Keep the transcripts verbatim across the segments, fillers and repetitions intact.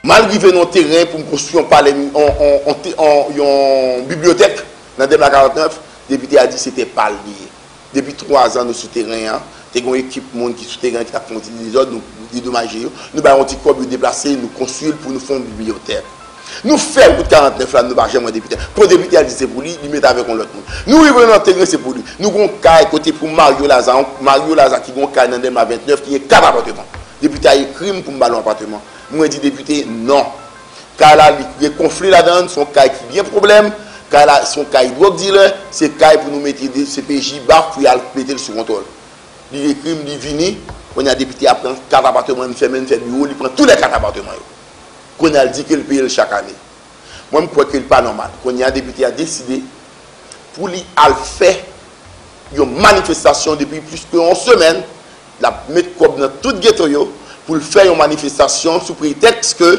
M al rive nan yon teren pou m konstwi yon palè, yon, yon, yon te- yon, yon bibliyotèk nan Dèlma karant nèf, depite a di se tè pa l li ye. Depi twa zan nou sou teren an, te gen yon ekip moun ki sou teren an ki t ap fè yon ti dezòd, nou dedomaje yo, nou ba yo yon ti kòb, yo deplase, nou konstwi l pou nou fè yon bibliyotèk. Nou fè wout karant nèf la, nou pa janm wè depite. Pou depite a di se pou li, li mete avèk yon lòt moun. Nou rive nan teren, se pou li. Nou gen yon kay kote pou Mario Laza, Mario Laza ki gen yon kay nan Dèlma vennèf ki gen kat apatman. Depite a ekri m pou m ba l yon apatman. Mwen di depite non. Kay la, li gen konfli ladan l, se yon kay ki gen pwoblèm. Kay la, se yon kay dwòg dilè, se kay pou nou mete D C P J baf pou y al mete l sou kontwòl. Li ekri m, li vini, kounye a depite a pran kat apatman, li fèmen, li fè biwo, li pran tout lè kat apatman yo. Kounye a, li di ke l peye l chak ane. Mwen, m kwè ke l pa nòmal. Kounye a, depite a deside pou li al fè yon manifestasyon depi plis ke yon semèn. L ap met kòb nan tout geto yo pou l fè yon manifestasyon sou pretèks ke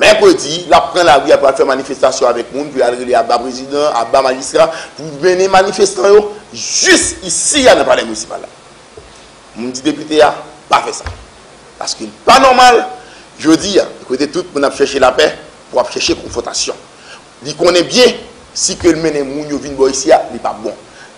mèkredi, l ap pran lari a pou al fè manifestasyon avèk moun, pou y al rele aba prezidan, aba majistra, pou mennen manifestan yo jis isi a nan palè minisipal la. M di depite a, pa fè sa. Paske l pa nòmal, jodi a, kote tout moun ap chèche lapè, pou ap chèche konfwontasyon. Li konnen byen, si ke l mennen moun yo vin bò isi a, li p ap bon.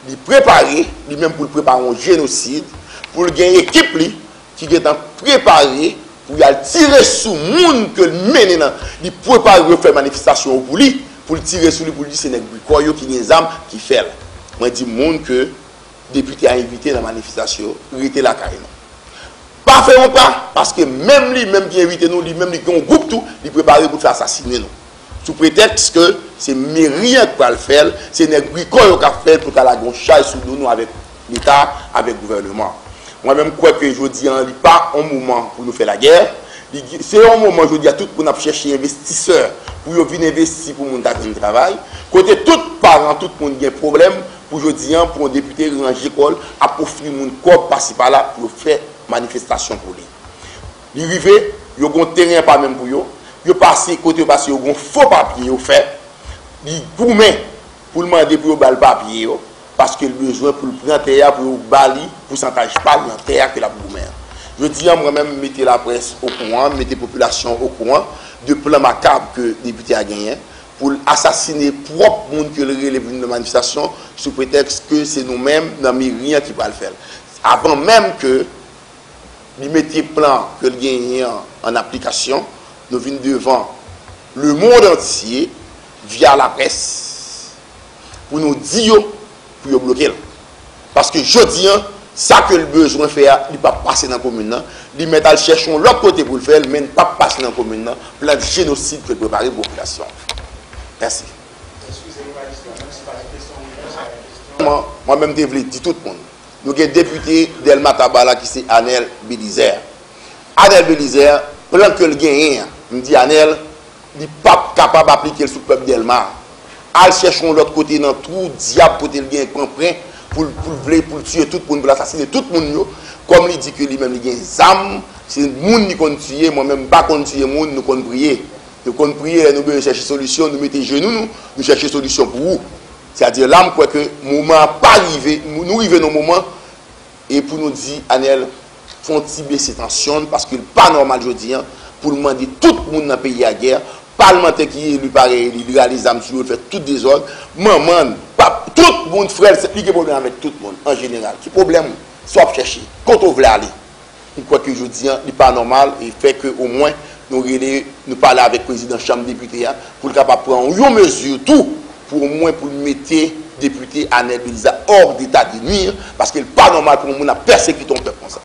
Li prepare, li menm pou l prepare yon jenosid, pou l gen ekip li, ki gentan prepare, pou y al tire sou moun ke l mennen nan. Li prepare yo fè manifestasyon yo pou li, pou l tire sou li, pou l di se nèg Grikò yo ki gen zam ki fè l. Mwen di moun ke depite a envite nan manifestasyon yo, rete lakay nou. Pa fè yon pa, paske menm li menm ki envite nou, li menm li gen yon gwoup tou, li prepare pou l fè asasinen nou. Sou pretèks ke se meri an k pral fè l, se nèg Grikò yo k ap fè l pou ta lage yon chaj sou do nou avèk Leta, avèk gouvènman. Mwen menm, m kwè ke jodi a, li pa yon moman pou nou fè lagè. Li, se yon moman jodi a, tout moun ap chèche envestisè pou yo vin envesti pou moun ta jwenn travay. Kote tout paran, tout moun gen pwoblèm, pou jodi a, pou yon depite ranje kò l, ap ofri moun kòb pasi pala pou yo fè manifestasyon pou li. Li rive, yo gen yon teren pa menm pou yo, yo pase, kote yo pase, yo gen yon fo papye yo fè, li goumen pou l mande pou yo ba l papye yo, paske l bezwen pou l pran tè a, pou yo ba li pousantaj pa l nan tè a ke l ap goumen an. Jodi a, mwen menm, m mete laprès okouran, m mete popilasyon okouran de plan makab ke depite a genyen, pou l asasine pwòp moun ke l rele vin nan manifestasyon, sou pretèks ke se nou menm nan meri an ki pral fè l. Avan menm ke li mete plan ke l genyen an an aplikasyon, nou vin devan lemonn antye, via laprès, pou nou di yo, pou yo bloke l. Paske jodi a, sa ke l bezwen fè a, li p ap pase nan komin nan. Li mèt al chèche yon lòt kote pou l fè l, men l p ap pase nan komin nan. Plan jenosid ke l prepare pou popilasyon an. Mèsi. Mwen, mwen menm te vle di tout moun. Nou gen depite Dèlma Taba la ki se Anèl Belizaire. Anèl Belizaire, plan ke l genyen an, m di Anèl, li p ap kapab aplike l sou pèp Dèlma. Al chèche yon lòt kote nan twou dyab kote l gen pranpren pou l, pou l vle, pou l tiye tout moun, pou l asasine tout moun yo. Kòm li di ke li menm li gen zam, se moun li konn tiye, mwen menm m pa konn tiye moun, nou konn priye. Nou konn priye, lè nou bezwen chèche solisyon, nou mete jenou nou, nou chèche solisyon pou ou. Sètadi la, m kwè ke moman an pa rive, nou rive nan moman, e pou nou di, Anèl, fè yon ti bese tansyon n, paske l pa nòmal jodi a, pou l mande tout moun nan peyi a gè, palmantè ki eli parèy li, li rale zam sou yo, l fè tout dezòd, manman n, pap, tout moun, frè l, sè, li gen pwoblèm avèk tout moun, an jeneral. Ki pwoblèm sa w ap chèche? Kote w vle ale? M kwè ke jodi a, li pa nòmal, e fè ke omwen nou rele, nou pale avèk prezidan chanm depite a, pou l kapab pran yon mezi tou, pou omwen pou l mete depite Anèl Belizaire hors d'état de nuire, paske l pa nòmal pou yon moun ap pèsekite yon pèp konsa.